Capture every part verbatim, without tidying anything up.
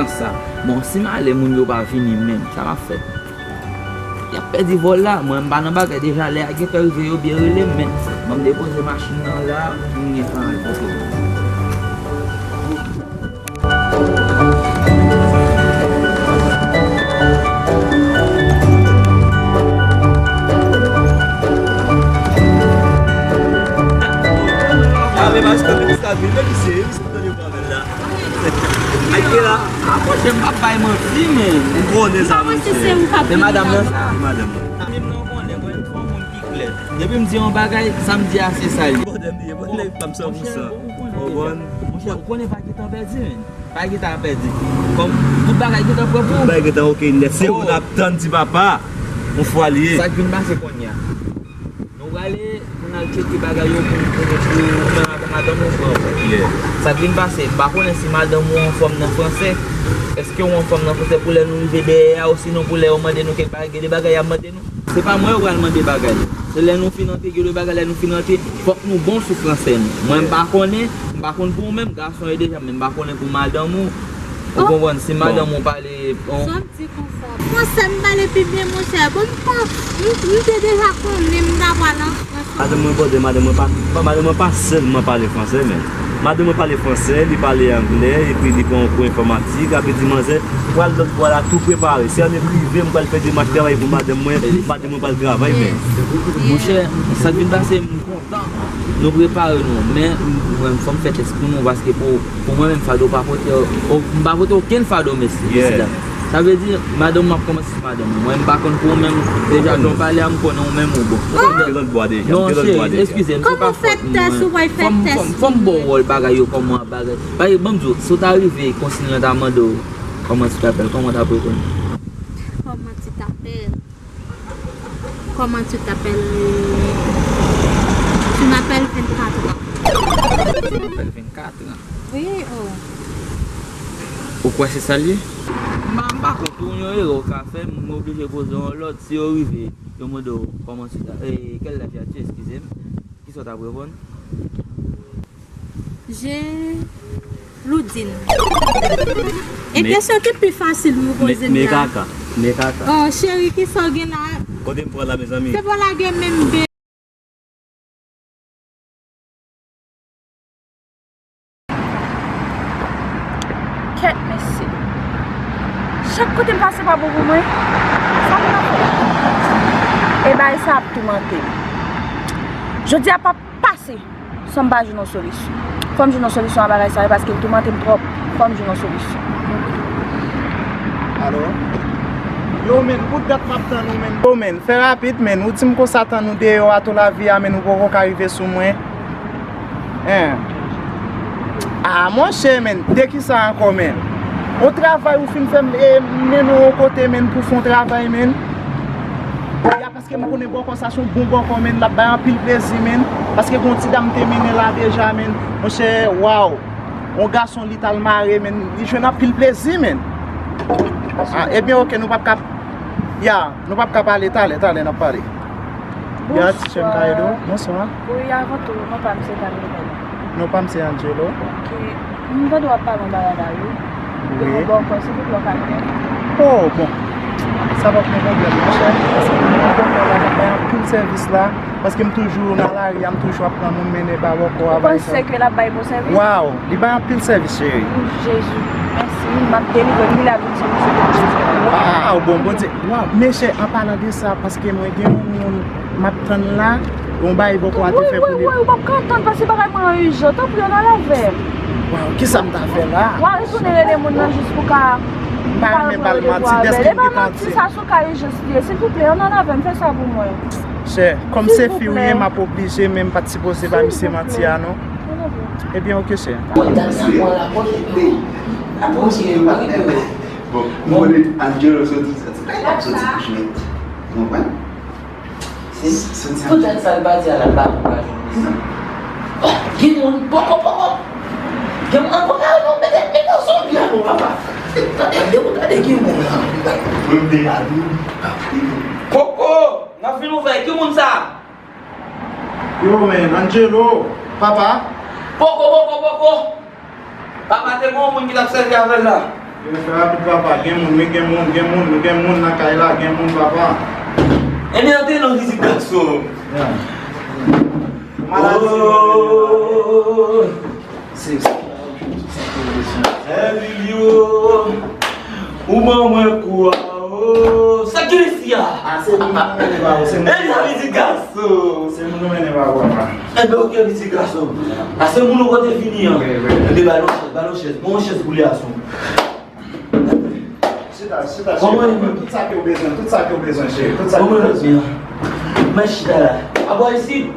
Sa. Bon, si m ale, moun yo pa vini menm, sa m ap fè? Y ap pèdi vòl la, mwen m pa nan bagay deja, lè a gentan rive, yo byen rele m, men ban m depoze machin nan la, m gen tan al pote. Ah, men mas kòm sa vin, men misye, misye tande pawòl la. Ay, ke la. Ah, monchè, m p ap bay manti, men. Ou konnen sa, monchè. Se madanm nan sa. Se madanm nan. Menm nan konnen, mwen, m se yon moun ki klè. Depi m di yon bagay, sa m di a, se sa l ye. Bòdè m ye, bòdè m pa m san pou san. Ou konprann? Monchè, ou konnen pa gentan pèdi, men. Pa gentan pèdi. Kòm tout bagay gentan pran pou ou. Tout bagay gentan oke nèt. Se ou n ap tann, ti papa. Yon fwa l ye. Sa k vin pase kounye a? Nou prale pou n al tcheke bagay yo pou, pou, pou ou menm avè madanm ou pran. Yeah. Sa k vin pase, m pa konnen si madanm ou anfòm nan franse. Èske ou anfòm nan franse pou lè nou rive dèyè a, osinon pou lè yo mande nou kèk bagay, gen de bagay y ap mande nou? Se pa mwen yo pral mande bagay. Se lè nou fin antre, gen de bagay lè nou fin antre, fòk nou bon sou franse nou. Mwen m pa konnen, m pa konn pou ou menm, gason e deja, men m pa konnen pou madanm ou. Ou konprann, si madanm ou pale, bon. Sa m di konsa. Franse m pale pi byen, monchè. Bon, m pa, m, m te deja konnen m ta pral an Frans. Madanm mwen bòde, madanm mwen pa, pa, madanm mwen pa sèlman pale franse, men. Madanm mwen pale franse, li pale angle, epi li gen yon kou enfòmatik, sa vle di manzè pral lòt bò la tou prepare. Si annik rive, m pral fè demach travay pou madanm mwen, madanm mwen pral travay, men. Monchè, sa k vin pase, m kontan. Nou prepare nou, men m, mwen, fò m fè tès pou nou, paske pou, pou mwen menm, fado pa pote, o, m pa pote okenn fado, mesye, mesye dam. Sa vle di, madanm m ap kòmanse sou madanm mwen. Mwen, m pa konn pou ou menm, deja, jan w pale a, m konnen ou menm ou bon. M te lòt bò deja, m te lòt bò deja. Non, cheri, eskize m, se pa fòt mwen. Fò m, fò m, fò m ba w wòl bagay yo, kòman bagay. Bagay, ban m di w, si w ta rive, konsiy lan ta mande w, kòman tu t'appelles, kòman w t ap reponn? Comment tu t'appelles? Comment tu t'appelles? Tu m'appelles vingt-quatre ans. Tu m'appelles vingt-quatre ans. Oui, oh. Ou kwè se sa l ye? M pa, m pa konn tou yon erè w ka fè, m oblije poze yon lòt. Si yo rive, yo mande w, comment tu t'appelles? Eh, quel âge as-tu, excusez-moi? Kisa w t ap reponn? Je Loudine. E kesyon ki pi fasil pou poze m la. Mekaka, mekaka. Oh, cheri, kisa w gen la? Kote m pran la, mezanmi? Se pou lage menm be. Kèt, mesye. Chak kote m pase pa bon pou mwen. Sa m ka fè? E bagay sa ap toumante m. Jodi a p ap pase san m pa jwenn yon solisyon. Fò m jwenn yon solisyon a bagay sa yo paske l toumante m twòp. Fò m jwenn yon solisyon. Alo? Yo, men, bout dat m ap tann ou, men. Yo, men, fè rapid, men. Ou di m konsa tann ou deyò a tou lavi a, men, ou poko ka rive sou mwen. Hein. Ah, monchè, men, de kisa ankò, men? Yon travay ou fin fè m, e, mennen w yon kote, men, pou fè yon travay, men. Paske m konnen bòkò sa se yon bon bòkò, men, l ap bay anpil plezi, men. Paske gon ti dam te mennen la deja, men. Monchè, waw. Yon gason li t al mare, men, li jwenn anpil plezi, men. Ah, ebyen, oke, nou p ap ka, ya, nou p ap ka pale talè, talè n ap pale. Ya, ti chèn Kaydo, bonswa. Wi, avan tou, non pa m se Daniel. Non pa m se Angelo. Oke. M tande w ap pale yon bagay la, wi. Wi. Yon bòkò, silvouplè, w ka fè. Oh, bon. Sa p ap gen pwoblèm, monchè. Paske m gen bòkò la, m ap bay anpil sèvis la. Paske m toujou nan lari a, m toujou ap pran moun mennen ba bòkò a, bagay sa. Ou panse ke l ap bay bon sèvis? Waw, li bay anpil sèvis, cheri. Oh, Jezi, mèsi. M ap delivre m, li la vin sou misye pou Jezi. Waw, bon, Bondye. Waw, men chè, an palan de sa, paske mwen gen yon moun m ap tann la, yon bagay bòkò a te fè pou li. Wi, wi, wi, ou p ap ka tann, paske bagay mwen an ijan. Tanpri, ann al avè m. Waw, kisa m ta fè la? W a retounen rele moun nan jis pou ka. M pa renmen ba l manti, dèske m gentan di. E pa manti, sa se yon ka ijans li ye. Silvouplè, ann al avè m, fè sa pou mwen. Chè, kòm se fi w ye, m ap oblije, men m pa t sipoze ba misye manti a, non. Ebyen, oke, chè. Bon, dat sa pran lapòt, lapòt, chè, m pa gen pwoblèm. Bon, m konnen Angelo soti, soti kay la, soti pou jwèt. Ou konprann? Pou dat sa l pa di a la, l pa pou pa jwenn mesye. Oh, gen moun, poko, poko. Gen moun ankò la, non, mete, mete yon zonbi a non, papa. Tande, tande, tande, gen moun la. Mwen m te la tou. Poko, n ap fin ouvè, ki moun sa? Yo, men, Angelo, papa. Poko, poko, poko. Papa te gen yon moun ki t ap sèvi avè l la. Fè rapid, papa. Gen moun, wi, gen moun, gen moun, gen moun nan kay la, gen moun, papa. Ebyen, antre nan mizik gason. Yeah. Maladi. Oh. Se sa. Evilio, ou ban mwen kou a, oh. Sa ki isi a? A, se moun nou mennen ba ou, se moun. Ebyen, mizik gason. Se moun nou mennen ba ou, papa. Ebyen, oke, mizik gason. A, se moun ou kote fini an. Wi, wi. Ebyen, ba nou chèz, ba nou chèz. Bon, chèz pou li a sou. Chita, chita, chita. Tout sa ke w bezwen, tout sa ke w bezwen, cheri, tout sa ke w bezwen. Men chita la. Papa isit,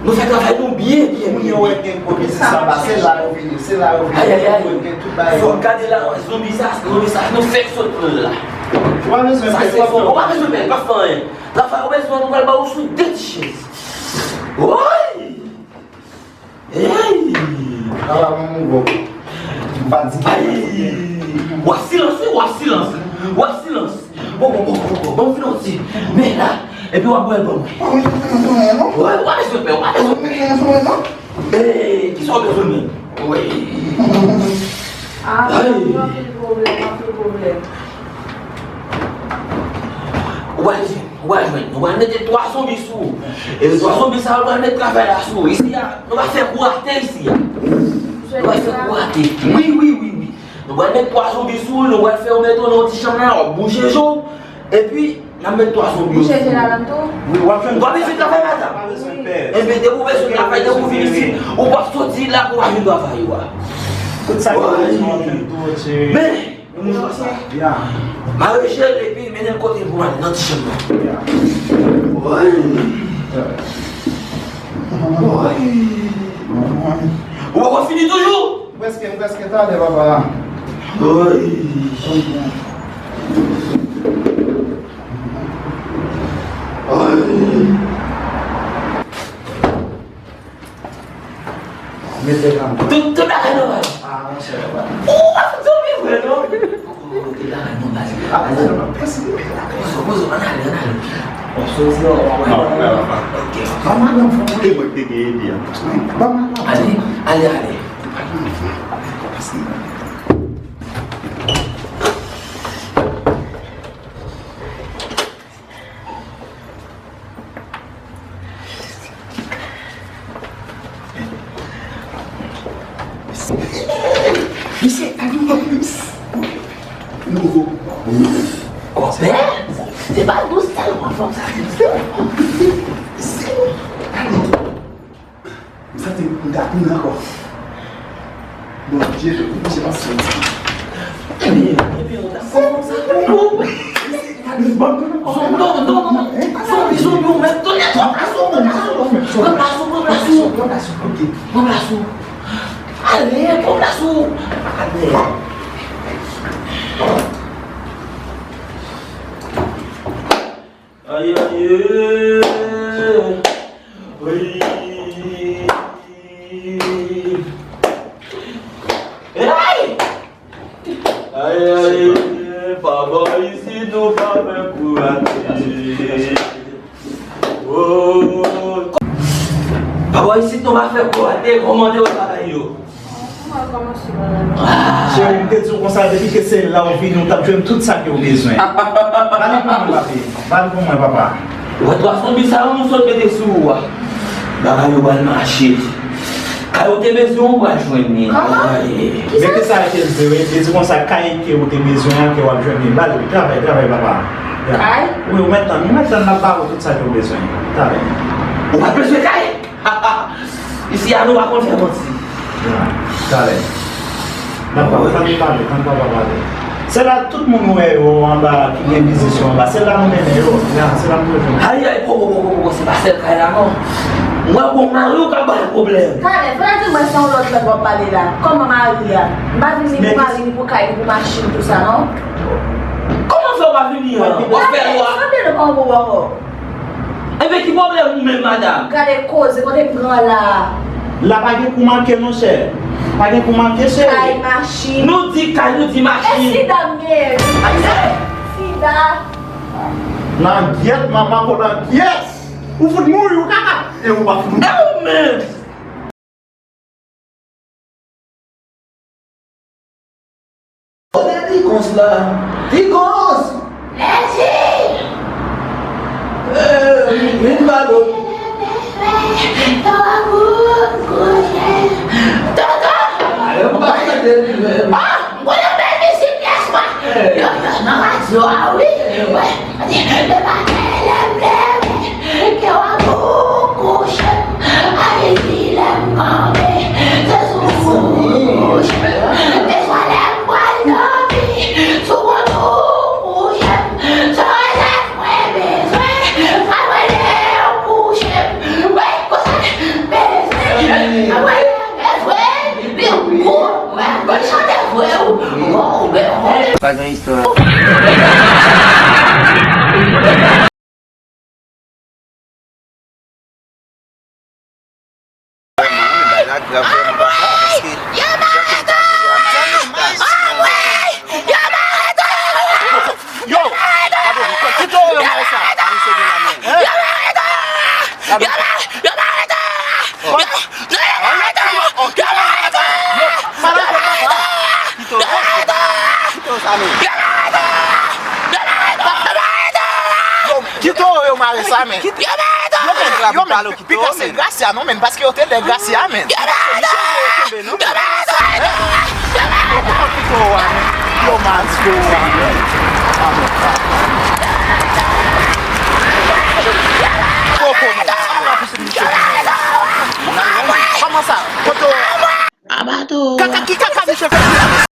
nou fè travay nou byen, byen, byen. Moun yo wè gen gwo biznis anba, se la yo vini, se la yo vini. Ay, ay, ay. Yo wè gen tout bagay. Fò w gade la, wè zonbi sa, zonbi sa, nou fèk sot pran l la. Ou pa bezwen pè, ou pa bezwen pè, pa fè anyen. Travay ou bezwen, nou pral ba ou sou de ti chèz. Woy! Ey! Papa, mwen mouvo. M fatige. Ay! W ap silans, wi, w ap silans. W ap silans. Bon, bon, bon, bon, bon, bon, fin yon ti. Men la, epi w ap bwè l ban mwen. Wi, w ap bezwen pè, w ap bezwen pè. Ey, kisa w bezwen menm? Wi. Ah, ay. Anpil pwoblèm, anpil pwoblèm. Ou pral jwenn, ou pral jwenn. Nou pral mete twa zonbi sou ou. E twa zonbi sa yo pral met travay la sou ou. Isi a, nou pral fè kou atè isi a. Nou pral fè kou atè. Wi, wi, wi, wi. Nou pral met twa zonbi sou ou, nou pral fè yo mete w nan yon ti chanm la, w ap bouje je w. Epi, n ap met twa zonbi yo sou ou. Bouje je ladan tou? Wi, w ap jwenn. Ou pa bezwen travay, madanm. Pa bezwen pè. Ebyen, depi w bezwen travay, depi w vin isit, ou p ap soti la pou w pa jwenn travay ou a. Tout sa ki bezwen, w ap jwenn tou, cheri. Men, Yon moun konsa. Ya. Mare je l epi mennen l kote l pou m ale nan ti chanm nan. Ya. Woy. Woy. Ou poko fini toujou? Prèske, m prèske talè, papa. Woy. Woy. Mete kanpe. Tout, tout bagay nòmal. Ah, monchè, papa. Ou pa fout zonbi vre, non? Tout bagay nòmal. Ah, monchè, papa, pèsi. Poze w, poze w, ann ale, ann ale. Bon, soti, non, non, non, non. Ok. Ba madanm fò mwen. E mwen ki te gen ide a. Ba madanm. Ale, ale, ale. Misye, gade yon plis. Nouvo. Kòpè? Se pa dous sèlman fanm sa. Se, se, gade. M santi m ta vin ankò. Bondye, m se pa soti. Ebyen, ebyen, ou ta kòmanse pou ou. Zonbi, non, non, non, non. Zonbi, zonbi, ou menm. Tonè, pran plas ou, pran plas ou. Pran plas ou, pran plas ou. Pran plas ou, ok. Pran plas ou. Ale, pran plas ou. Ale. Ay, ay, ay. Ay! Ay, ay, pa bò isit nou pa fè kou rate. Oh. Pa bò isit nou pa fè kou rate, kòmante wè bagay yo. Cheri, m te di w konsa, depi ke se la w vini, w t ap jwenn tout sa ke w bezwen. Ba li pou mwen, papi. Ba li pou mwen, papa. Ou wè twa zonbi sa yo nou sot mete sou ou a? Bagay yo pral mache. Kay ou te bezwen, ou pral jwenn li. Kòman? Mete sa ke l di, wi. Li di konsa, kay ke ou te bezwen an, ke w ap jwenn li. Ba li, travay, travay, papa. Ya. Kay? Wi, ou mèt tann, ou mèt tann, n ap ba ou tout sa ke w bezwen. Travay. Ou pa bezwen kay? Isi a nou pa konn fè manti. Talè. N ap pale, tann pale, tann papa pale. Se la tout moun ou wè yo anba ki gen biznis yo anba. Se la nou mennen yo. Ya, se la nou mennen yo. Ay, ay, poko, poko, poko, se pa sèl kay la non. Mwen bon mari ou ka bay pwoblèm. Talè, fò di mwen se yon lòt lòt w ap pale la. Kòman mari a? M pa vin ni pou mari, ni pou kay, ni pou machin, tou sa non. Kòman fè w pa vini an? W ap fè lwa. Talè, sanble nou pa yon bon bò ankò. Ebyen, ki pwoblèm ou menm, madanm? Gade koze, kote m pran la a? La pa gen kou manke, monchè. Pa gen kou manke, cheri. Kay, machin. Nou di kay, nou di machin. E sida m genyen? Ay, sida. Nan gyèt, manman, konan gyèt. Ou fout mouri, ou kaka. E ou pa fout mouri. E ou menm? Kote li? la. Ti kons! Lèdi! Eh, vin ba nou. Tonton! Ah, m konnen bèl mizik pyès mwen. Yo, yo, nan radyo a, wi. Wi. Depi maten lè m leve, ke w ap kouche m, a midi lè m kanpe, se sou kouche m. Deswa lè m pral dòmi, sou kontou kouche m. Se rezèv mwen bezwen, apre lè w kouche m. Wi, konsa m bezwen, apre lè m bezwen, li kou, mwen, mwen chante vre, ou, ou, ou, ou, ou. Pa gen istwa. Bagay la grav vrèman papa, paske jan ke l pale a, m pa ka sou yon bagay. Yo! Kito yo mare sa? Misye gen lame. Hein? Kado? Yo mare sa! Yo mare sa! Yo mare sa! Kito yo. Kito yo mare sa, men. Yo mare sa! Yo, men, yo, men, pi ka se Gracia, non, men, paske yo te lè Gracia, men. Yo mare sa! Yo mare sa! Yo mare sa! Yo mare sa! Kòman sa? Kote w? Abato. Kaka, ki kaka misye fè?